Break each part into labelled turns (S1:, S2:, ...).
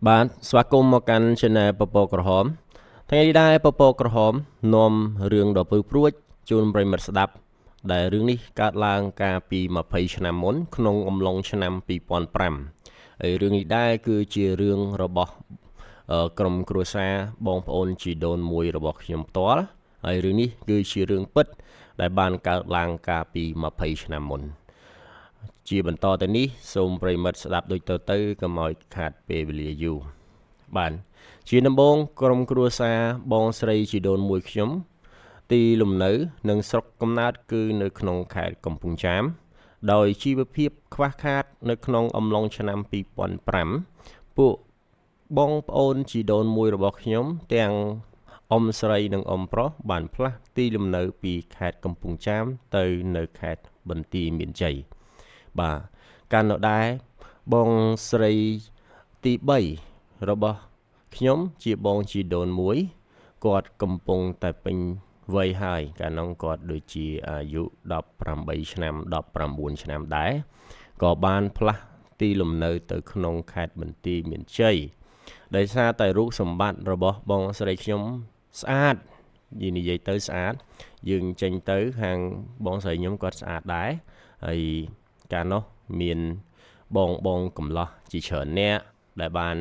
S1: បាទស្វាគមន៍មកកាន់ Channel ពពកក្រហមថ្ងៃនេះដែរពពកក្រហមនាំរឿងដ៏ពៅព្រួចជូនប្រិយមិត្តស្ដាប់ដែលរឿងនេះកើតឡើងកាលពី20ឆ្នាំមុនក្នុងអំឡុងឆ្នាំ2005ហើយរឿងនេះដែរគឺជារឿងរបស់ក្រុមគ្រួសារបងប្អូនជីដូនមួយរបស់ខ្ញុំផ្ទាល់ហើយរឿងនេះគឺជារឿងពិតដែលបានកើតឡើងកាលពី20ឆ្នាំមុន ជាបន្តទៅនេះសូមប្រិយមិត្តស្ដាប់ដូចទៅទៅកុំឲ្យខាតពេលវេលាយូរបាទជាដំបូងក្រុមគ្រួសារបងស្រីជីដូនមួយខ្ញុំ ទីលំនៅនិងស្រុកកំណើតគឺនៅក្នុងខេត្តកំពង់ចាមដោយជីវភាពខ្វះខាតនៅក្នុងអំឡុងឆ្នាំ2005ពួកបងប្អូនជីដូនមួយរបស់ខ្ញុំទាំងអ៊ំស្រីនិងអ៊ំប្រុសបានផ្លាស់ទីលំនៅពីខេត្តកំពង់ចាមទៅនៅខេត្តបន្ទាយមានជ័យ បាទកាលនោះដែរបងស្រីទី3របស់ខ្ញុំជាបងជីដូនមួយគាត់កំពុងតែពេញវ័យហើយកាលនោះគាត់ដូចជាអាយុ18ឆ្នាំ19ឆ្នាំដែរក៏បានផ្លាស់ទីលំនៅទៅក្នុងខេត្តបន្ទាយមានជ័យដោយសារតែរូបសម្បត្តិរបស់បងស្រីខ្ញុំស្អាតនិយាយទៅស្អាតយើងចេញទៅខាងបងស្រីខ្ញុំគាត់ស្អាតដែរហើយកាលនោះមានបងបងកំឡោះជាច្រើនអ្នកដែលបាន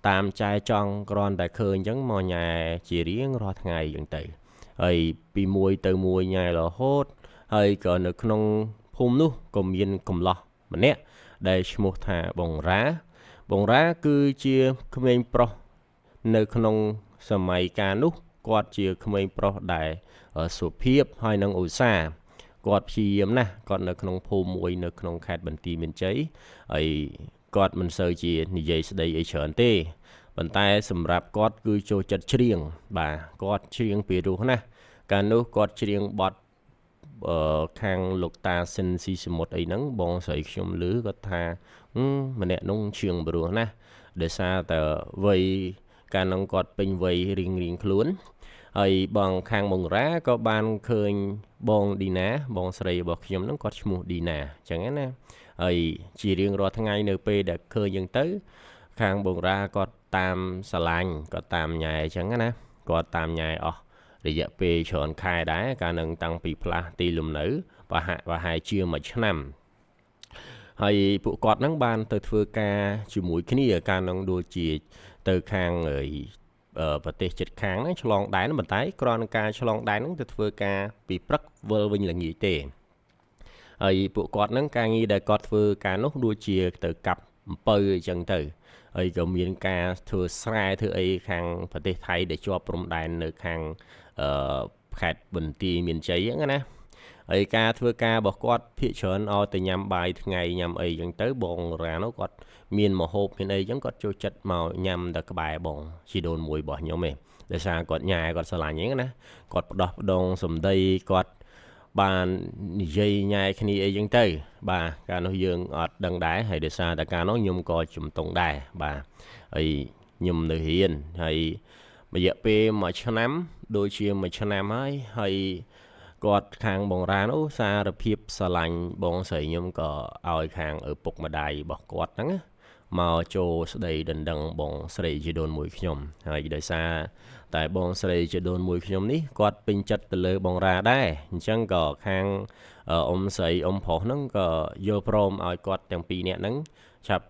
S1: តាមចែចង់គ្រាន់តែឃើញអញ្ចឹងមកញ៉ែជារៀងរាល់ថ្ងៃអញ្ចឹងទៅហើយពីមួយទៅមួយញ៉ែរហូតហើយក៏នៅក្នុងភូមិនោះក៏មានកំឡោះម្នាក់ដែលឈ្មោះថាបងរ៉ាបងរ៉ាគឺជាក្មេងប្រុសនៅក្នុងសម័យកាលនោះគាត់ជាក្មេងប្រុសដែលសុភាពហើយនិងឧស្សាហ៍គាត់ព្យាយាមណាស់គាត់នៅក្នុងភូមិមួយនៅក្នុងខេត្តបន្ទាយមានជ័យហើយគាត់មិនសូវជានិយាយស្ដីអីច្រើនទេប៉ុន្តែសម្រាប់គាត់គឺចូលចិត្តច្រៀងបាទគាត់ច្រៀងពីរោះណាស់កាលនោះគាត់ច្រៀងបទខាងលោកតាស៊ិនស៊ីសមុទ្រអីហ្នឹងបងស្រីខ្ញុំឮគាត់ថាម្នាក់នោះច្រៀងពីរោះណាស់ដោយសារតែវ័យកាលនោះគាត់ពេញវ័យរៀងៗខ្លួនហើយបងខាងបងរ៉ាក៏បានឃើញបងឌីណាបងស្រីរបស់ខ្ញុំហ្នឹងគាត់ឈ្មោះឌីណាអញ្ចឹងណាហើយជារៀងរាល់ថ្ងៃនៅពេលដែលឃើញយ៉ាងទៅខាងបងរ៉ាគាត់តាមស្រឡាញ់គាត់តាមញ៉ែអញ្ចឹងណាគាត់តាមញ៉ែអស់រយៈពេលច្រើនខែដែរកាលនឹងតាំងពីផ្លាស់ទីលំនៅប្រហែលជាមួយឆ្នាំហើយពួកគាត់ហ្នឹងបានទៅធ្វើការជាមួយគ្នាកាលនឹងដូចជាទៅខាងប្រទេសជិតខាងហ្នឹងឆ្លងដែនប៉ុន្តែគ្រាន់ការឆ្លងដែនហ្នឹងទៅធ្វើការពីព្រឹកវិលវិញល្ងាចទេហើយពួកគាត់ហ្នឹងការងារដែលគាត់ធ្វើការនោះដូចជាទៅកាប់អំពៅអញ្ចឹងទៅហើយក៏មានការធ្វើស្រែធ្វើអីខាងប្រទេសថៃដែលជាប់ព្រំដែននៅខាងខេត្តបន្ទាយមានជ័យហ្នឹងណាហើយការធ្វើការរបស់គាត់ភាគច្រើនឲ្យតែញ៉ាំបាយថ្ងៃញ៉ាំអីចឹងទៅបងរ៉ានោះគាត់មានម្ហូបមានអីចឹងគាត់ចូលចិត្តមកញ៉ាំតែក្បែរបងជីដូនមួយរបស់ខ្ញុំឯងដោយសារគាត់ញ៉ែគាត់ស្រឡាញ់ហ្នឹងណាគាត់ផ្ដោះផ្ដងសម្ដីគាត់បាននិយាយញ៉ែគ្នាអីចឹងទៅបាទកាលនោះយើងអត់ដឹងដែរហើយដោយសារតែកាលនោះខ្ញុំក៏ជំទង់ដែរបាទហើយខ្ញុំនៅរៀនហើយរយៈពេល1ឆ្នាំដូចជាមួយឆ្នាំហើយហើយគាត់ខាងបងរ៉ានោះសារភាពស្រឡាញ់បងស្រីខ្ញុំក៏ឲ្យខាងឪពុកម្ដាយរបស់គាត់ហ្នឹងមកចូលស្ដីដណ្ដឹងបងស្រីជីដូនមួយខ្ញុំហើយដោយសារតែបងស្រីជីដូនមួយខ្ញុំនេះគាត់ពេញចិត្តទៅលើបងរ៉ាដែរអញ្ចឹងក៏ខាងអ៊ំស្រីអ៊ំប្រុសហ្នឹងក៏យល់ព្រមឲ្យគាត់ទាំងពីរនាក់ហ្នឹងឆាប់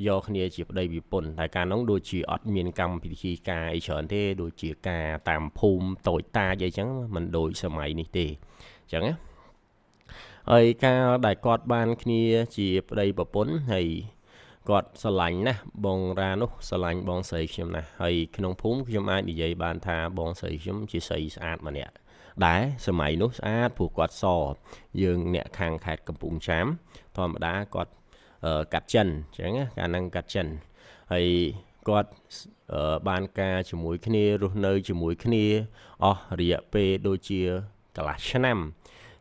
S1: យកគ្នាជាប្តីប្រពន្ធតែកាលនោះដូចជាអត់មានកម្មពិធីការអីច្រើនទេដូចជាការតាមភូមិតូចតាចអីចឹងមិនដូចសម័យនេះទេអញ្ចឹងណាហើយកាលដែលគាត់បានគ្នាជាប្តីប្រពន្ធហើយគាត់ស្រឡាញ់ណាស់បងរ៉ានោះស្រឡាញ់បងស្រីខ្ញុំណាស់ហើយក្នុងភូមិខ្ញុំអាចនិយាយបានថាបងស្រីខ្ញុំជាស្រីស្អាតម្នាក់ដែរសម័យនោះស្អាតព្រោះគាត់សយើងអ្នកខាងខេត្តកំពង់ចាមធម្មតាគាត់កាត់ចិនអញ្ចឹងណាកាលហ្នឹងកាត់ចិនហើយគាត់បានការជាមួយគ្នារស់នៅជាមួយគ្នាអស់រយៈពេលដូចជាកន្លះឆ្នាំ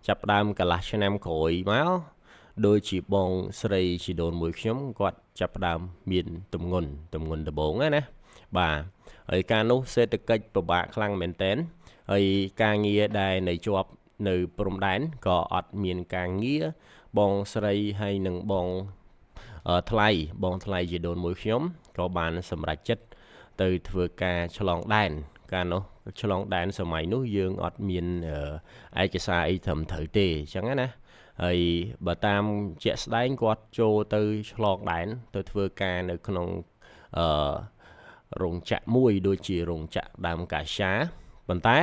S1: ចាប់ផ្ដើមកន្លះឆ្នាំក្រោយមកដូចជាបងស្រីជីដូនមួយខ្ញុំគាត់ចាប់ផ្ដើមមានទម្ងន់ដំបូងណាបាទហើយកាលនោះសេដ្ឋកិច្ចពិបាកខ្លាំងមែនទែនហើយការងារដែលនៅជាប់នៅព្រំដែនក៏អត់មានការងារបងស្រីហើយនឹងបងថ្លៃបងថ្លៃជីដូនមួយខ្ញុំ ក៏បានសម្រេចចិត្តទៅធ្វើការឆ្លងដែនកាលនោះឆ្លងដែនសម័យនោះយើងអត់មានឯកសារអីត្រឹមត្រូវទេអញ្ចឹងណាហើយបើតាមជាក់ស្ដែងគាត់ចូលទៅឆ្លងដែនទៅធ្វើការនៅក្នុងអឺរោងចក្រមួយដូចជារោងចក្រដើមកាឆាប៉ុន្តែ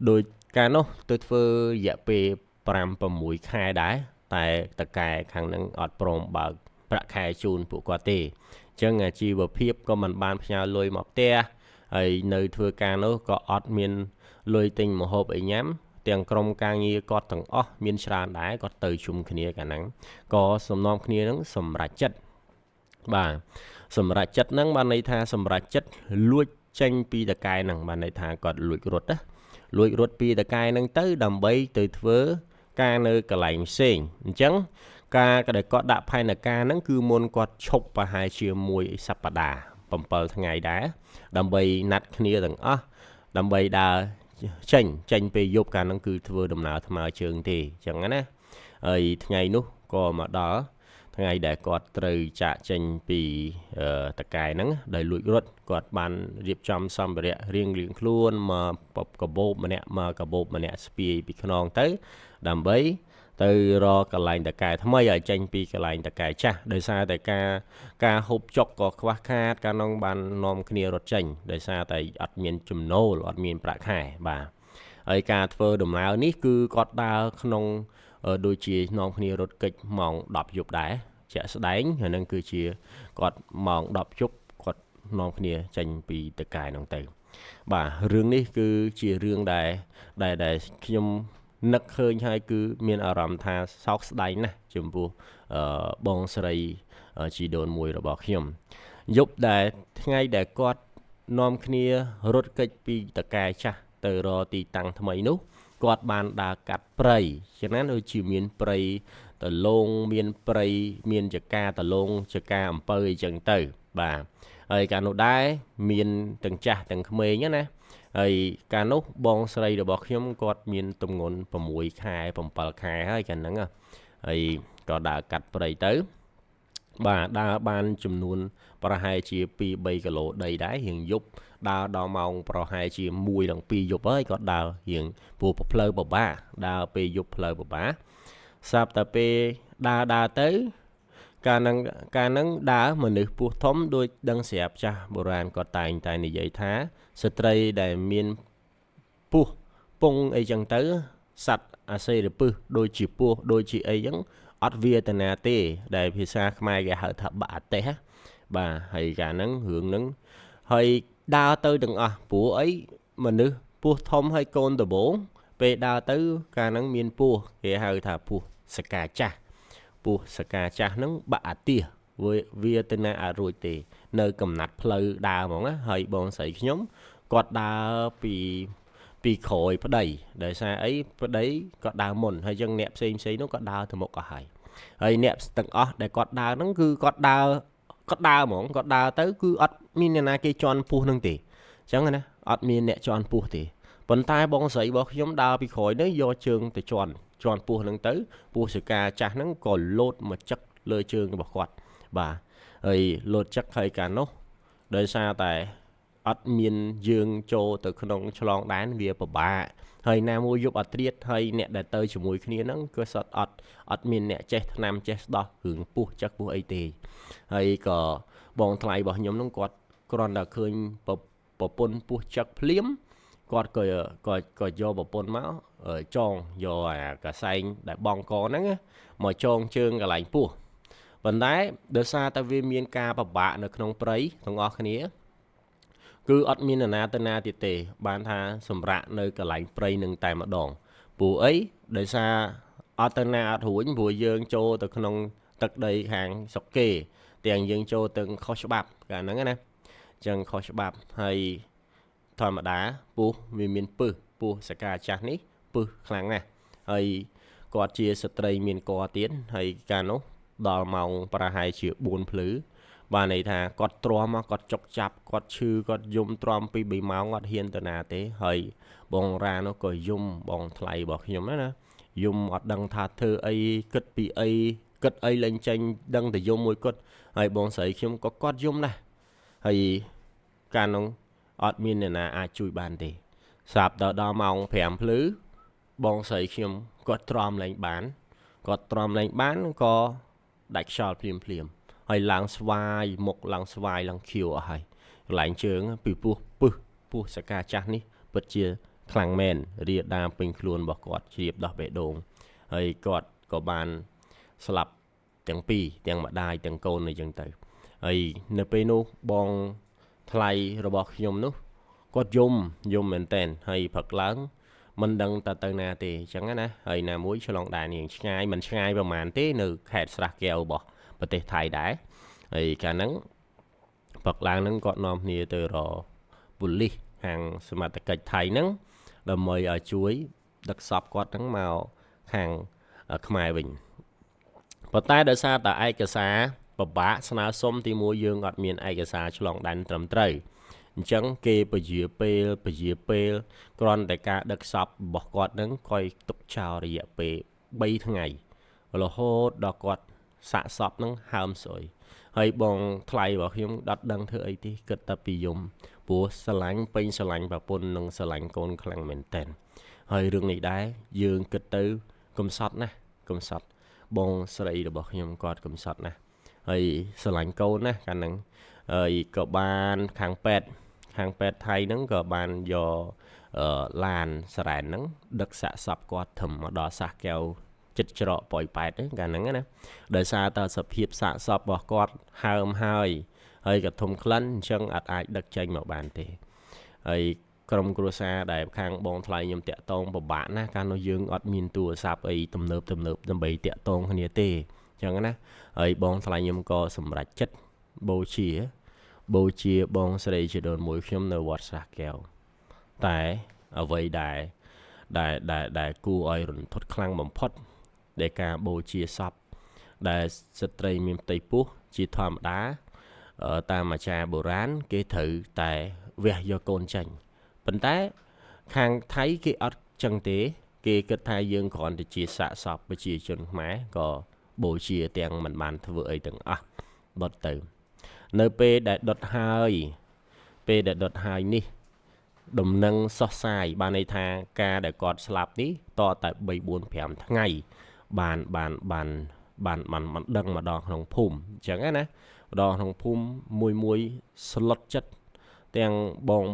S1: ដោយកាលនោះទៅធ្វើរយៈពេល5 6ខែដែរតែតកែខាងហ្នឹងអត់ព្រមបើកប្រាក់ខែជូនពួកគាត់ទេអញ្ចឹងជីវភាពក៏មិនបានផ្ញើលុយមកផ្ទះហើយនៅធ្វើការនោះក៏អត់មានលុយទិញម្ហូបអីញ៉ាំទាំងក្រុមការងារគាត់ទាំងអស់មានច្រើនដែរគាត់ទៅជុំគ្នាកាលហ្នឹងក៏សំណំគ្នាហ្នឹងសម្រេចចិត្តបាទសម្រេចចិត្តហ្នឹងបានន័យថាសម្រេចចិត្តលួចចេញពីតកែហ្នឹងបានន័យថាគាត់លួចរត់ណាលួចរត់ពីតកែហ្នឹងទៅដើម្បីទៅធ្វើការនៅកន្លែងផ្សេងអញ្ចឹងការដែលគាត់ដាក់ផែនការហ្នឹងគឺមុនគាត់ឈប់ប្រហែលជាមួយសប្តាហ៍7ថ្ងៃដែរដើម្បីណាត់គ្នាទាំងអស់ដើម្បីដើរចេញពេលយប់កាលហ្នឹងគឺធ្វើដំណើរថ្មើរជើងទេអញ្ចឹងណាហើយថ្ងៃនោះក៏មកដល់ថ្ងៃដែលគាត់ត្រូវចាកចេញពីតកែហ្នឹងដោយលួចរត់គាត់បានរៀបចំសម្ភារៈរៀងៗខ្លួនមកកាបូបម្នាក់មកកាបូបម្នាក់ស្ពាយពីខ្នងទៅដើម្បីទៅរកកន្លែងតកែថ្មីឲ្យចេញពីកន្លែងតកែចាស់ដោយសារតែការហូបចុកក៏ខ្វះខាតកាលនោះបាននាំគ្នារត់ចេញដោយសារតែអត់មានចំណូលអត់មានប្រាក់ខែបាទហើយការធ្វើដំណើរនេះគឺគាត់ដើរក្នុងដូចជានាំគ្នារត់គេចម៉ោង10យប់ដែរជាក់ស្ដែងហើយនឹងគឺជាគាត់ម៉ោង10យប់គាត់នាំគ្នាចេញពីតកែនោះទៅបាទរឿងនេះគឺជារឿងដែលខ្ញុំនឹកឃើញហើយគឺមានអារម្មណ៍ថាសោកស្ដាយណាស់ចំពោះបងស្រីជីដូនមួយរបស់ខ្ញុំយប់ដែលថ្ងៃដែលគាត់នាំគ្នារត់គេចពីតកែចាស់ទៅរកទីតាំងថ្មីនោះគាត់បានដើរកាត់ព្រៃฉะนั้นដូចជាមានព្រៃតលងមានព្រៃមានចកាតលងចកាអំពៅអីចឹងទៅបាទហើយកាលនោះដែរមានទាំងចាស់ទាំងក្មេងណាហើយកាលនោះបងស្រីរបស់ខ្ញុំគាត់មានទម្ងន់6ខែ7ខែហើយកាលហ្នឹងហើយក៏ដើរកាត់ព្រៃទៅបាទដើរបានចំនួនប្រហែលជា2 3គីឡូដីដែររៀងយប់ដើរដល់ម៉ោងប្រហែលជា1ដល់2យប់ហើយគាត់ដើររៀងព្រោះផ្លូវពិបាកដើរពេលយប់ផ្លូវពិបាកស្រាប់តែពេលដើរទៅកាលហ្នឹងដើរមនុស្សពោះធំដូចដឹងស្រាប់ចាស់បុរាណគាត់តែងតែនិយាយថាស្ត្រីដែលមានពោះពងអីចឹងទៅសត្វអាសេរពឹសដូចជាពោះដូចជាអីចឹងអត់វាតនាទេដែលភាសាខ្មែរគេហៅថាបាក់អតេះបាទហើយកាលហ្នឹងរឿងហ្នឹងហើយដើរទៅទាំងអស់ព្រោះអីមនុស្សពោះធំហើយកូនដំបងពេលដើរទៅកាលហ្នឹងមានពោះគេហៅថាពោះសកាចាស់ពោះសកាចាស់ហ្នឹងបាក់អាទិះវាទៅណាអត់រួចទេនៅកំណាត់ផ្លូវដើរហ្មងណាហើយបងស្រីខ្ញុំគាត់ដើរពីក្រោយប្តីដោយសារអីប្តីគាត់ដើរមុនហើយចឹងអ្នកផ្សេងនោះគាត់ដើរទៅមុខអស់ហើយហើយអ្នកទាំងអស់ដែលគាត់ដើរហ្នឹងគឺគាត់ដើរហ្មងគាត់ដើរទៅគឺអត់មានអ្នកណាគេជន់ពោះហ្នឹងទេអញ្ចឹងណាអត់មានអ្នកជន់ពោះទេប៉ុន្តែបងស្រីរបស់ខ្ញុំដើរពីក្រោយនេះយកជើងទៅជន់ពោះហ្នឹងទៅពោះសកាចាស់ហ្នឹងក៏លោតមកចឹកលើជើងរបស់គាត់បាទហើយលោតចឹកហើយកាលនោះដោយសារតែអត់មានយើងចូលទៅក្នុងឆ្លងដែនវាពិបាកហើយណាមួយយប់អត់ត្រៀតហើយអ្នកដែលទៅជាមួយគ្នាហ្នឹងគឺសត្វអត់មានអ្នកចេះថ្នាំចេះស្ដោះរឿងពោះចឹកពោះអីទេហើយក៏បងថ្លៃរបស់ខ្ញុំហ្នឹងគាត់គ្រាន់តែឃើញប្រពន្ធពោះចឹកភ្លាមគាត់ក៏យកប្រពន្ធមកចងយកអាកសែងដែលបងកហ្នឹងមកចងជើងកន្លែងពោះប៉ុន្តែដោយសារតែវាមានការពិបាកនៅក្នុងព្រៃទាំងអស់គ្នាគឺអត់មាននរណាទៅណាទៀតទេបានថាសម្រាប់នៅកន្លែងព្រៃនឹងតែម្ដងព្រោះអីដោយសារអត់ទៅណាអត់រួចព្រោះយើងចូលទៅក្នុងទឹកដីខាងស្រុកគេទាំងយើងចូលទៅខុសច្បាប់កាលហ្នឹងណាអញ្ចឹងខុសច្បាប់ហើយធម្មតាពោះវាមានពឹសពោះសកាចាស់នេះពឹសខ្លាំងណាស់ហើយគាត់ជាស្ត្រីមានកទៀតហើយកាលនោះដល់ម៉ោងប្រហែលជា4ភ្លឺបាទន័យថាគាត់ទ្រាំគាត់ចុកចាប់គាត់ឈឺគាត់យំទ្រាំពី3ម៉ោងអត់ហ៊ានទៅណាទេហើយបងរ៉ានោះក៏យំបងថ្លៃរបស់ខ្ញុំណាយំអត់ដឹងថាធ្វើអីគិតពីអីគិតអីលែងចេញដឹងតែយំមួយគត់ហើយបងស្រីខ្ញុំក៏គាត់យំដែរ ហើយកាលនោះអត់មានអ្នកណាអាចជួយបានទេស្រាប់ដល់ដល់ម៉ោង5ភ្លឺបងស្រីខ្ញុំគាត់ទ្រាំលែងបានគាត់ទ្រាំលែងបានក៏ដាច់ខ្យល់ភ្លាមភ្លាមហើយឡើងស្វាយមុខឡើងស្វាយឡើងខៀវអស់ហើយកន្លែងជើងពីពោះពឹសពោះសកាចាស់នេះពិតជាខ្លាំងមែនរាដាមពេញខ្លួនរបស់គាត់ជ្រាបដោះបេះដូងហើយគាត់ក៏បានស្លាប់ទាំងពីរទាំងម្ដាយទាំងកូនអីចឹងទៅហើយនៅពេលនោះបងថ្លៃរបស់ខ្ញុំនោះគាត់យំយំមែនតែនហើយព្រឹកឡើងមិនដឹងតទៅណាទេអញ្ចឹងណាហើយណាមួយឆ្លងដែនរៀងឆ្ងាយមិនឆ្ងាយប្រហែលទេនៅខេត្តស្រះកែវរបស់ប្រទេសថៃដែរហើយកាលហ្នឹងព្រឹកឡើងហ្នឹងគាត់នាំគ្នាទៅរកប៉ូលីសខាងសមត្ថកិច្ចថៃហ្នឹងដើម្បីឲ្យជួយដឹកសពគាត់ហ្នឹងមកខាងខ្មែរវិញប៉ុន្តែដោយសារតែឯកសារពិបាកស្នើសុំទីមួយយើងអត់មានឯកសារឆ្លងដែនត្រឹមត្រូវអញ្ចឹងគេពជាពេលពជាពេលគ្រាន់តែការដឹកសពរបស់គាត់នឹងគាត់ទុកចោលរយៈពេល3ថ្ងៃរហូតដល់គាត់សាកសពនឹងហើមស្អុយហើយបងថ្លៃរបស់ខ្ញុំដត់ដឹងធ្វើអីទេគិតតែពីយំព្រោះស្រឡាញ់ពេញស្រឡាញ់ប្រពន្ធនិងស្រឡាញ់កូនខ្លាំងមែនតើហើយរឿងនេះដែរយើងគិតទៅកំសត់ណាស់កំសត់បងស្រីរបស់ខ្ញុំគាត់កំសត់ណាស់ហើយស្រឡាញ់កូនណាកាលហ្នឹងហើយក៏បានខាងពេទ្យថៃហ្នឹងក៏បានយកឡានសារ៉ែនហ្នឹងដឹកសាកសពគាត់ធំមកដល់សាសកែវចិត្តច្រកប៉ោយប៉ែតហ្នឹងកាលហ្នឹងណាដោយសារតែសភាពសាកសពរបស់គាត់ហើមហើយហើយក៏ធំក្លិនអញ្ចឹងអត់អាចដឹកចេញមកបានទេហើយក្រុមគ្រួសារដែលខាងបងថ្លៃខ្ញុំតាក់តងពិបាកណាស់កាលនោះយើងអត់មានទូរស័ព្ទអីទំនើបទំនើបដើម្បីតាក់ទងគ្នាទេអញ្ចឹងណាហើយបងថ្លៃខ្ញុំក៏សម្រេចចិត្តបូជាបងស្រីជីដូនមួយខ្ញុំនៅវត្តស្រះកែវតែអ្វីដែលដែលដែលដែលគួរឲ្យរន្ធត់ខ្លាំងបំផុតដែលការបូជាសពដែលស្ត្រីមានផ្ទៃពោះជាធម្មតាតាមអាចារ្យបុរាណគេត្រូវតែវះយកកូនចេញប៉ុន្តែខាងថៃគេអត់ចឹងទេគេគិតថាយើងគ្រាន់តែជាសាកសពប្រជាជនខ្មែរក៏បូជាទាំងមិនបានធ្វើអីទាំងអស់ដុតទៅនៅពេលដែលដុតហើយពេលដែលដុតហើយនេះដំណឹងសោះសាយបានន័យថាការដែលគាត់ស្លាប់នេះតតែ3 4 5ថ្ងៃបានបានបានបានបានបានដឹងមកដល់ក្នុងភូមិអញ្ចឹងណាម្ដងក្នុងភូមិមួយមួយស្លុតចិត្តទាំងបង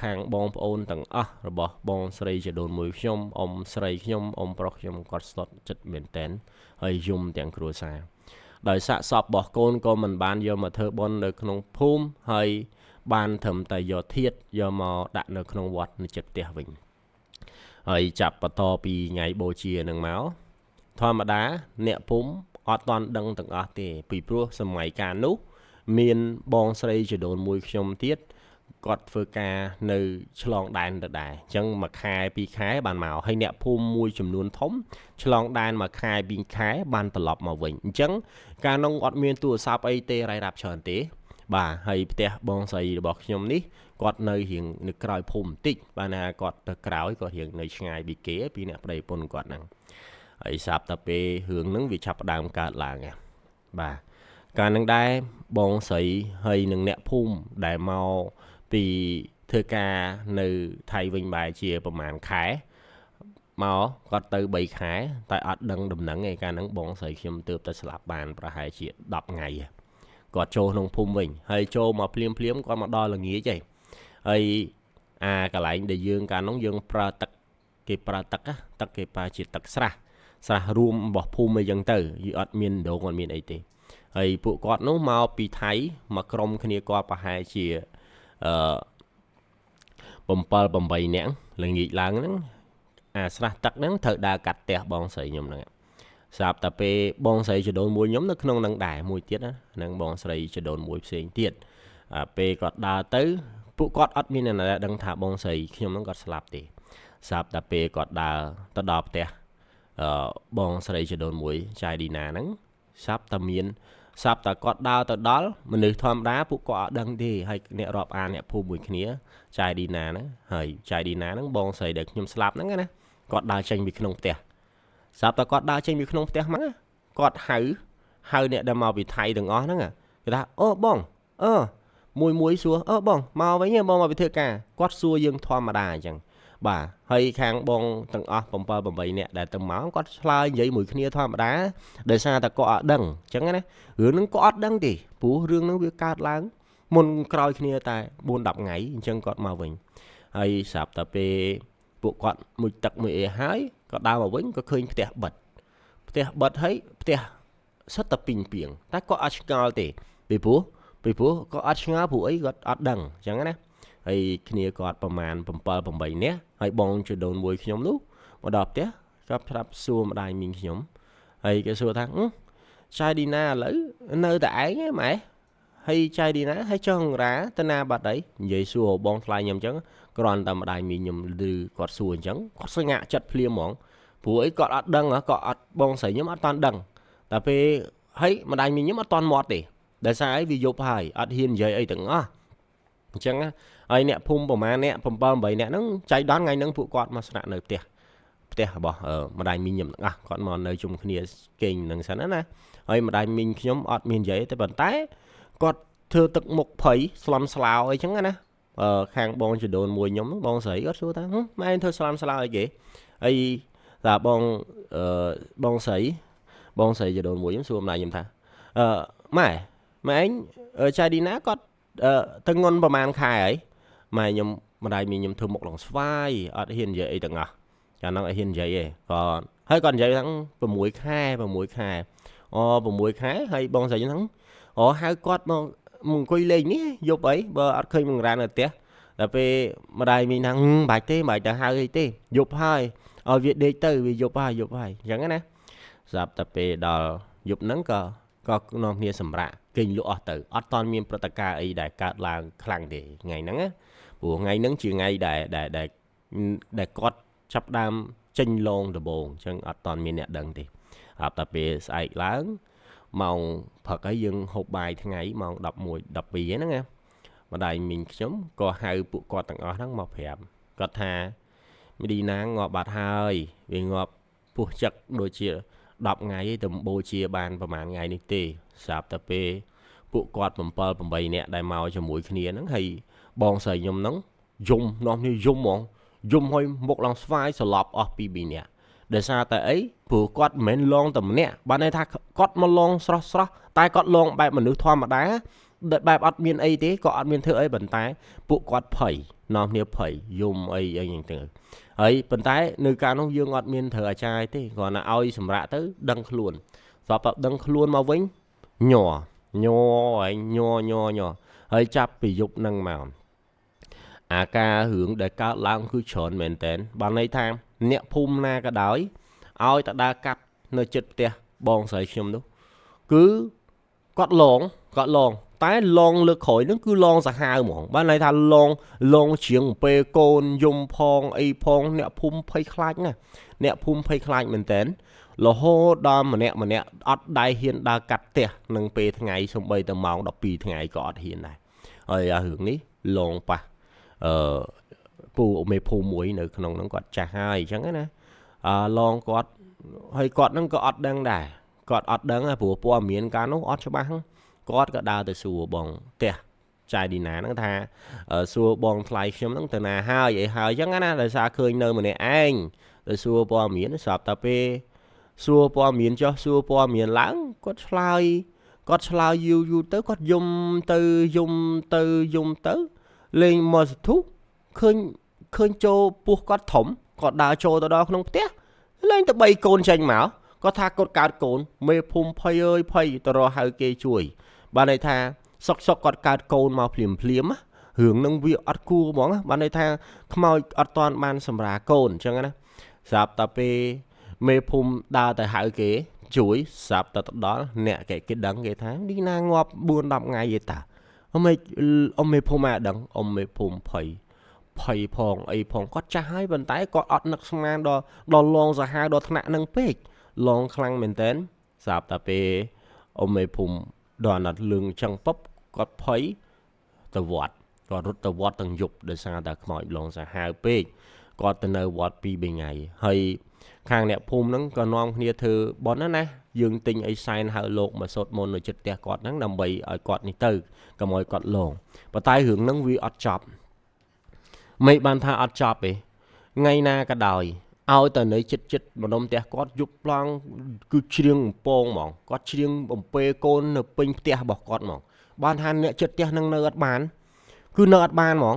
S1: ខាងបងប្អូនទាំងអស់របស់បងស្រីជីដូនមួយខ្ញុំអ៊ំស្រីខ្ញុំអ៊ំប្រុសខ្ញុំគាត់ស្លុតចិត្តមែនតែនហើយយំទាំងគ្រួសារដោយសាកសពរបស់កូនក៏មិនបានយកមកធ្វើបុណ្យនៅក្នុងភូមិហើយបានត្រឹមតែយកធាតុយកមកដាក់នៅក្នុងវត្តនៅជិតផ្ទះវិញហើយចាប់បន្តពីថ្ងៃបូជានឹងមកធម្មតាអ្នកភូមិអត់ទាន់ដឹងទាំងអស់ទេពីព្រោះសម័យកាលនោះមានបងស្រីជីដូនមួយខ្ញុំទៀតគាត់ធ្វើការនៅឆ្លងដែនទៅដែរអញ្ចឹងមួយខែពីរខែបានមកហើយអ្នកភូមិមួយចំនួនធំឆ្លងដែនមួយខែពីរខែបានត្រឡប់មកវិញអញ្ចឹងកាលនោះអត់មានទូរស័ព្ទអីទេរ៉ៃរ៉ាប់ច្រើនទេបាទហើយផ្ទះបងស្រីរបស់ខ្ញុំនេះគាត់នៅរៀងនៅក្រោយភូមិបន្តិចបាទណាគាត់ទៅក្រោយគាត់រៀងនៅឆ្ងាយពីគេពីអ្នកប្តីប្រពន្ធគាត់ហ្នឹងហើយស្រាប់តែពេលរឿងហ្នឹងវាចាប់ផ្ដើមកើតឡើងបាទកាលហ្នឹងដែរបងស្រីហើយនឹងអ្នកភូមិដែលមកពីធ្វើការនៅថៃវិញបែរជាប្រហែលខែមកគាត់ទៅ3ខែតែអត់ដឹងដំណឹងឯកាលហ្នឹងបងស្រីខ្ញុំទើបតែស្លាប់បានប្រហែលជា10ថ្ងៃគាត់ចូលក្នុងភូមិវិញហើយចូលមកភ្លាមភ្លាមគាត់មកដល់ល្ងាចឯងហើយអាកន្លែងដែលយើងកាលនោះយើងប្រើទឹកគេប្រើទឹកទឹកគេប្រើជាទឹកស្រះស្រះរួមរបស់ភូមិអីចឹងទៅយអត់មានដងអត់មានអីទេហើយពួកគាត់នោះមកពីថៃមកក្រុមគ្នាគាត់ប្រហែលជាអឺ7 8នាក់ល្ងាចឡើងហ្នឹងអាស្រះទឹកហ្នឹងត្រូវដើរកាត់ផ្ទះបងស្រីខ្ញុំហ្នឹងស្រាប់តែពេលបងស្រីចដូនមួយខ្ញុំនៅក្នុងនឹងដែរមួយទៀតណានឹងបងស្រីចដូនមួយផ្សេងទៀតពេលគាត់ដើរទៅពួកគាត់អត់មានអ្នកណាដឹងថាបងស្រីខ្ញុំហ្នឹងគាត់ស្លាប់ទេស្រាប់តែពេលគាត់ដើរទៅដល់ផ្ទះបងស្រីចដូនមួយចៃឌីណាហ្នឹងស្រាប់តែមានស្រាប់តែគាត់ដើរទៅដល់មនុស្សធម្មតាពួកគាត់អត់ដឹងទេហើយអ្នករាប់អានអ្នកភូមិមួយគ្នាចៃឌីណាហ្នឹងហើយចៃឌីណាហ្នឹងបងស្រីដែលខ្ញុំស្លាប់ហ្នឹងណាគាត់ដើរចេញពីក្នុងផ្ទះស្រាប់តែគាត់ដើរចេញពីក្នុងផ្ទះមកគាត់ហៅអ្នកដែលមកពីថៃទាំងអស់ហ្នឹងគេថាអូបងអឺ មួយមួយសួរអឺបងមកវិញបងមកពីធ្វើការគាត់សួរយើងធម្មតាអញ្ចឹងបាទហើយខាងបងទាំងអស់7 8នាក់ដែលទៅមកគាត់ឆ្លើយនិយាយមួយគ្នាធម្មតាដោយសារតែគាត់អត់ដឹងអញ្ចឹងណារឿងហ្នឹងគាត់អត់ដឹងទេព្រោះរឿងហ្នឹងវាកើតឡើងមុនក្រោយគ្នាតែ4 10ថ្ងៃអញ្ចឹងគាត់មកវិញហើយស្រាប់តែពេលពួកគាត់មួយទឹកមួយអីហើយក៏ដើរមកវិញក៏ឃើញផ្ទះបិទផ្ទះបិទហើយផ្ទះសុទ្ធតែពីងពីងតែគាត់អត់ឆ្ងល់ទេពីព្រោះគាត់អត់ឆ្ងល់ព្រោះអីគាត់អត់ដឹងអញ្ចឹងណាហើយគ្នាគាត់ប្រហែល7 8នាក់ហើយបងជីដូនមួយខ្ញុំនោះមកដល់ផ្ទះគាត់ប្រាប់សួរម្ដាយមីងខ្ញុំហើយគេសួរថាចៃឌីណាឥឡូវនៅតែឯងហ៎ម៉ែហើយចៃឌីណាហើយចង់រ៉ាទៅណាបាត់អីនិយាយសួរបងថ្លៃខ្ញុំអញ្ចឹងគ្រាន់តែម្ដាយមីងខ្ញុំឮគាត់សួរអញ្ចឹងគាត់ស្ងាក់ចិត្តភ្លាមហ្មងព្រោះអីគាត់អត់ដឹងគាត់អត់បងស្រីខ្ញុំអត់តាន់ដឹងតែពេលហើយម្ដាយមីងខ្ញុំអត់តាន់មាត់ទេដោយសារអីវាយប់ហើយអត់ហ៊ាននិយាយអីទាំងអស់អញ្ចឹងហើយអ្នកភូមិប្រហែលអ្នក7 8អ្នកហ្នឹងចៃដន្យថ្ងៃហ្នឹងពួកគាត់មកស្នាក់នៅផ្ទះរបស់ម្ដាយមីងខ្ញុំទាំងអស់គាត់មកនៅជុំគ្នាគេងនឹងសិនណាហើយម្ដាយមីងខ្ញុំអត់មាននិយាយទេប៉ុន្តែគាត់ធ្វើទឹកមុខភ័យស្លន់ស្លោអីចឹងណាខាងបងជីដូនមួយខ្ញុំបងស្រីគាត់សួរថាម៉ែធ្វើស្លន់ស្លោអីគេហើយថាបងបងស្រីជីដូនមួយខ្ញុំសួរម្ដាយខ្ញុំថាម៉ែម៉ែឯងចៃឌីណាគាត់ទៅងន់ប្រហែលខែហើយម៉ែខ្ញុំម្ដាយមីងខ្ញុំធ្វើមុខឡើងស្វាយអត់ហ៊ាននិយាយអីទាំងអស់កាលហ្នឹងអត់ហ៊ាននិយាយទេគាត់ហើយគាត់និយាយថា6ខែ6ខែអូ6ខែហើយបងស្រីហ្នឹងអូហៅគាត់មកអង្គុយលេងនេះយប់អីបើអត់ឃើញបង្រាននៅផ្ទះដល់ពេលម្ដាយមីងថាបាច់ទេបាច់ទៅហៅអីទេយប់ហើយឲ្យវាដេកទៅវាយប់ហើយយប់ហើយអញ្ចឹងណាស្រាប់តែពេលដល់យប់ហ្នឹងក៏នាំគ្នាសម្រាកគេងលក់អស់ទៅអត់តាន់មានព្រឹត្តិការណ៍អីដែលកើតឡើងខ្លាំងទេថ្ងៃហ្នឹងណាព្រោះថ្ងៃហ្នឹងជាថ្ងៃដែលដែលដែលដែលគាត់ចាប់ដើមចេញលងដំបូងអញ្ចឹងអត់តាន់មានអ្នកដឹងទេអត់តែពេលស្អែកឡើងម៉ោងព្រឹកហើយយើងហូបបាយថ្ងៃម៉ោង11 12ហ្នឹងណាម្ដាយមីងខ្ញុំក៏ហៅពួកគាត់ទាំងអស់ហ្នឹងមកប្រាប់គាត់ថាមីឌីណាងាប់បាត់ហើយវាងាប់ពោះចឹកដូចជា10ថ្ងៃឯងទៅបូជាបានប្រហែលថ្ងៃនេះទេស្រាប់តែពេលពួកគាត់7 8នាក់ដែលមកជាមួយគ្នាហ្នឹងហើយបងស្រីខ្ញុំហ្នឹងយំនាំគ្នាយំហ្មងយំឲ្យមុខឡើងស្វាយសន្លប់អស់ពី2នាក់ដោយសារតែអីព្រោះគាត់មិនមែនលងតែម្នាក់បានន័យថាគាត់មកលងស្រស់ស្រស់តែគាត់លងបែបមនុស្សធម្មតាបែបអត់មានអីទេក៏អត់មានធ្វើអីប៉ុន្តែពួកគាត់ភ័យនាំគ្នាភ័យយំអីអីយ៉ាងទៅហើយប៉ុន្តែនៅកាលនោះយើងអត់មានត្រូវអាចារ្យទេគ្រាន់តែឲ្យសម្រាប់ទៅដឹងខ្លួនស្រាប់តែដឹងខ្លួនមកវិញញ័រញ័រហើយញ័រញ័រញ័រហើយចាប់ពីយប់នឹងមកអាការរឿងដែលកើតឡើងគឺច្រើនមែនតើបានន័យថាអ្នកភូមិណាក៏ដោយឲ្យតដើរកាត់នៅចិត្តផ្ទះបងស្រីខ្ញុំនោះគឺគាត់លងតែលងលើក្រោយហ្នឹងគឺលងសាហាវហ្មងបានន័យថាលងជ្រៀងពេលកូនយំផងអីផងអ្នកភូមិភ័យខ្លាចណាស់អ្នកភូមិភ័យខ្លាចមែនតើរហូតដល់ម្នាក់អត់ដៃហ៊ានដើរកាត់ផ្ទះនឹងពេលថ្ងៃសំបីតែម៉ោង12ថ្ងៃក៏អត់ហ៊ានដែរហើយអារឿងនេះលងប៉ះពូមេភូមិមួយនៅក្នុងហ្នឹងគាត់ចាស់ហើយអញ្ចឹងណាលងគាត់ហើយគាត់ហ្នឹងក៏អត់ដឹងដែរគាត់អត់ដឹងព្រោះព័ត៌មានកាលនោះអត់ច្បាស់គាត់ក៏ដើរទៅសួរបងផ្ទះចៃឌីណាហ្នឹងថាសួរបងថ្លៃខ្ញុំហ្នឹងទៅណាហើយអីហើយអញ្ចឹងណាដោយសារឃើញនៅម្នាក់ឯងទៅសួរព័ត៌មានស្រាប់តែពេលសួរព័ត៌មានចុះសួរព័ត៌មានឡើងគាត់ឆ្លើយយូរយូរទៅគាត់យំទៅយំទៅយំទៅលេងមកសធុឃើញចូលពោះគាត់ធំគាត់ដើរចូលទៅដល់ក្នុងផ្ទះលេងទៅ3កូនចេញមកគាត់ថាគាត់កើតកូនមេភូមិភ័យអើយភ័យទៅរកហៅគេជួយបានន័យថាសុកគាត់កើតកូនមកភ្លាមភ្លាមរឿងនឹងវាអត់គួរហ្មងបានន័យថាខ្មោចអត់តាន់បានសម្រាកូនអញ្ចឹងណាស្រាប់តែពេលមេភូមិដើរទៅហៅគេជួយស្រាប់តែទៅដល់អ្នកគេដឹងគេថានេះណាងាប់4 10ថ្ងៃទេតាអមេអ៊ំមេភូមិអាដឹងអ៊ំមេភូមិភ័យភ័យផងអីផងគាត់ចាស់ហើយប៉ុន្តែគាត់អត់នឹកស្មានដល់លងសាហាវដល់ថ្នាក់នឹងពេកលងខ្លាំងមែនតើស្រាប់តែពេលអ៊ំមេភូមិដល់ណាត់លឿងចឹងពុបគាត់ភ័យទៅវត្តគាត់រត់ទៅវត្តទាំងយប់ដោយសារតែខ្មោចលងសាហាវពេកគាត់ទៅនៅវត្ត2 3ថ្ងៃហើយ ខាងអ្នកភូមិហ្នឹងក៏នាំគ្នាធ្វើបុណ្យណាណាយើងទិញអីសែនហៅលោកមកសូត្រមន្តនៅចិត្តផ្ទះគាត់ហ្នឹងដើម្បីឲ្យគាត់នេះទៅកុំឲ្យគាត់លងប៉ុន្តែរឿងហ្នឹងវាអត់ចប់មិនបានថាអត់ចប់ទេថ្ងៃណាក៏ដោយឲ្យតែនៅចិត្តចិត្តម្ដុំផ្ទះគាត់យប់ឡើងគឺច្រៀងបំពងហ្មងគាត់ច្រៀងបំពេកូននៅពេញផ្ទះរបស់គាត់ហ្មងបានថាអ្នកចិត្តផ្ទះនឹងនៅអត់បានគឺនៅអត់បានហ្មង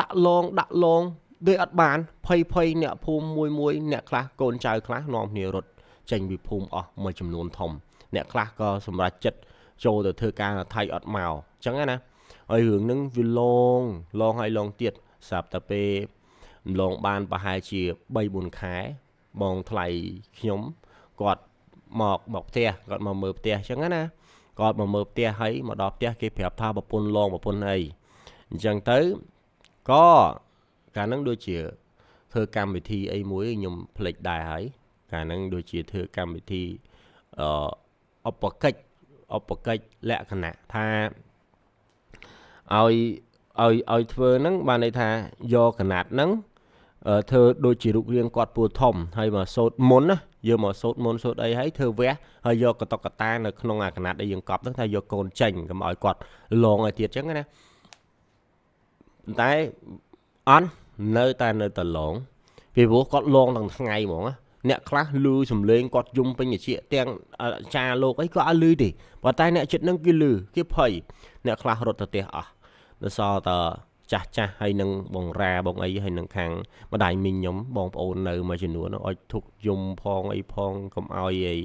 S1: ដាក់លងដាក់លងដូចអត់បានភ័យភ័យអ្នកភូមិមួយមួយអ្នកខ្លះកូនចៅខ្លះនាំគ្នារត់ចេញពីភូមិអស់មួយចំនួនធំអ្នកខ្លះក៏សម្រេចចិត្តចូលទៅធ្វើការនៅថៃអត់មកអញ្ចឹងណាហើយរឿងហ្នឹងវាលងលងហើយលងទៀតស្រាប់តែពេលលងបានប្រហែលជា3 4ខែបងថ្លៃខ្ញុំគាត់មកមកផ្ទះគាត់មកមើលផ្ទះអញ្ចឹងណាគាត់មកមើលផ្ទះហើយមកដល់ផ្ទះគេប្រាប់ថាប្រពន្ធលងប្រពន្ធអីអញ្ចឹងទៅក៏កាលហ្នឹងដូចជាធ្វើកម្មវិធីអីមួយខ្ញុំភ្លេចដែរហើយកាលហ្នឹងដូចជាធ្វើកម្មវិធីអឺឧបកិច្ចឧបកិច្ចលក្ខណៈថាឲ្យឲ្យឲ្យធ្វើហ្នឹងបានន័យថាយកកណាត់ហ្នឹងធ្វើដូចជារូបរាងគាត់ពូធំហើយមកសូត្រមុនណាយើងមកសូត្រមុនសូត្រអីហើយធ្វើវះហើយយកកតុកកតានៅក្នុងអាកណាត់ដែលយើងកប់ហ្នឹងថាយកកូនចេញកុំឲ្យគាត់លងឲ្យទៀតអញ្ចឹងណាប៉ុន្តែអត់នៅតែលងពីព្រោះគាត់លងទាំងថ្ងៃហ្មងណាអ្នកខ្លះលឺសំឡេងគាត់យំពេញត្រចៀកទាំងអាចារ្យលោកអីក៏អត់លឺទេប៉ុន្តែអ្នកចិត្តនឹងគេលឺគេភ័យអ្នកខ្លះរត់ទៅផ្ទះអស់នៅសល់តែចាស់ចាស់ហើយនឹងបងរ៉ាបងអីហើយនឹងខាងម្ដាយមីងខ្ញុំបងប្អូននៅមួយចំនួនឲ្យធុកយំផងអីផងកុំឲ្យអី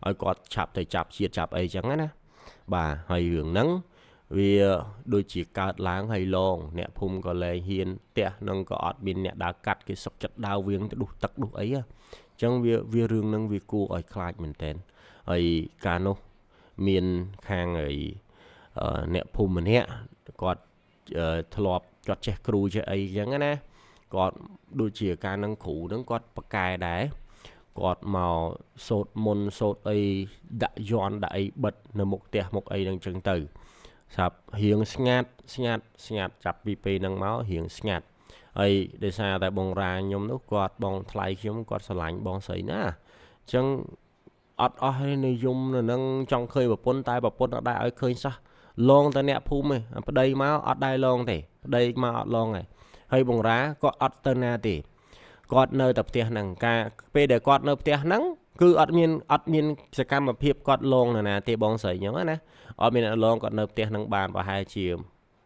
S1: ឲ្យគាត់ឆាប់ទៅចាប់ជាតិចាប់អីចឹងណាបាទហើយរឿងហ្នឹងវាដូចជាកើតឡើងហើយឡងអ្នកភូមិក៏លែងហ៊ានផ្ទះនឹងក៏អត់មានអ្នកដើរកាត់គេសុកចិត្តដើរវៀងទៅដុះទឹកដុះអីអញ្ចឹងវារឿងហ្នឹងវាគួរឲ្យខ្លាចមែនតើហើយកាលនោះមានខាងអីអ្នកភូមិម្នាក់គាត់ធ្លាប់គាត់ចេះគ្រូចេះអីចឹងណាគាត់ដូចជាការនឹងគ្រូនឹងគាត់ប្រកែដែរគាត់មកសូត្រមន្តសូត្រអីដាក់យន់ដាក់អីបិទនៅមុខផ្ទះមុខអីនឹងចឹងទៅស្រាប់រៀងស្ងាត់ស្ងាត់ស្ងាត់ចាប់ពីពេលហ្នឹងមករៀងស្ងាត់ហើយដោយសារតែបងរ៉ាខ្ញុំនោះគាត់បងថ្លៃខ្ញុំគាត់ស្រឡាញ់បងស្រីណាអញ្ចឹងអត់អស់ទេនិយមនៅនឹងចង់ឃើញប្រពន្ធតែប្រពន្ធអត់ដែរឲ្យឃើញសោះលងតែអ្នកភូមិឯងប្តីមកអត់ដែរលងទេប្តីមកអត់លងទេហើយបងរ៉ាក៏អត់ទៅណាទេគាត់នៅតែផ្ទះហ្នឹងកាលពេលដែលគាត់នៅផ្ទះហ្នឹងគឺអត់មានសកម្មភាពគាត់លងនៅណាទេបងស្រីខ្ញុំណាអត់មានអ្នកលងគាត់នៅផ្ទះហ្នឹងបានប្រហែលជា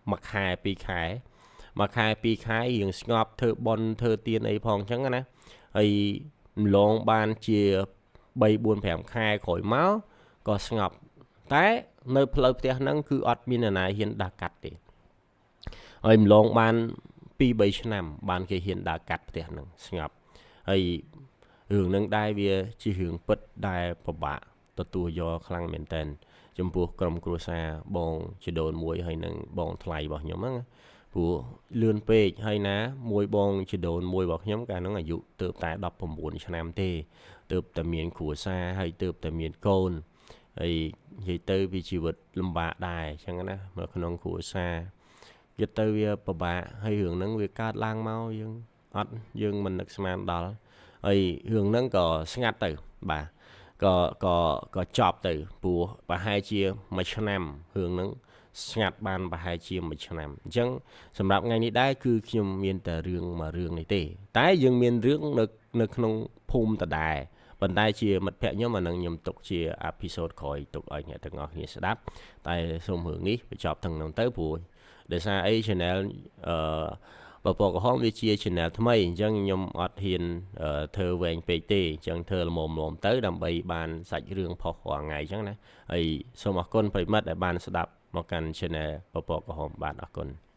S1: មួយខែពីរខែមួយខែពីរខែរៀងស្ងប់ធ្វើបុណ្យធ្វើទានអីផងអញ្ចឹងណាហើយលងបានជា3 4 5ខែក្រោយមកក៏ស្ងប់តែនៅផ្លូវផ្ទះហ្នឹងគឺអត់មានអ្នកណាហ៊ានដើរកាត់ទេហើយម្លងបាន2 3ឆ្នាំបានគេហ៊ានដើរកាត់ផ្ទះហ្នឹងស្ងប់ហើយរឿងហ្នឹងដែរវាជារឿងពិតដែលពិបាកទទួលយកខ្លាំងមែនតើចំពោះក្រុមគ្រួសារបងជីដូនមួយហើយនឹងបងថ្លៃរបស់ខ្ញុំហ្នឹងព្រោះលឿនពេកហើយណាមួយបងជីដូនមួយរបស់ខ្ញុំកាលហ្នឹងអាយុទើបតែ19ឆ្នាំទេទើបតែមានគ្រួសារហើយទើបតែមានកូនហើយនិយាយទៅវាជីវិតលំបាកដែរអញ្ចឹងណានៅក្នុងគ្រួសារយល់ទៅវាពិបាកហើយរឿងហ្នឹងវាកើតឡើងមកយើងអត់យើងមិននឹកស្មានដល់ហើយរឿងហ្នឹងក៏ស្ងាត់ទៅបាទក៏ក៏ក៏ចប់ទៅព្រោះប្រហែលជាមួយឆ្នាំរឿងហ្នឹងស្ងាត់បានប្រហែលជាមួយឆ្នាំអញ្ចឹងសម្រាប់ថ្ងៃនេះដែរគឺខ្ញុំមានតែរឿងមួយរឿងនេះទេតែយើងមានរឿងនៅក្នុងភូមិដដែលប៉ុន្តែជាមិត្តភក្តិខ្ញុំអានឹងខ្ញុំទុកជាអភិសូតក្រោយទុកឲ្យអ្នកទាំងអស់គ្នាស្ដាប់តែសូមរឿងនេះបញ្ចប់ទាំងនោះទៅព្រោះដោយសារអី channel ពពកក្រហមវាជា channel ថ្មីអញ្ចឹងខ្ញុំអត់ហ៊ានធ្វើវែងពេកទេអញ្ចឹងធ្វើល្មមៗទៅដើម្បីបានសាច់រឿងផុសរាល់ថ្ងៃអញ្ចឹងណាហើយសូមអរគុណប្រិមិត្តដែលបានស្ដាប់មកកាន់ channel ពពកក្រហមបាទអរគុណ។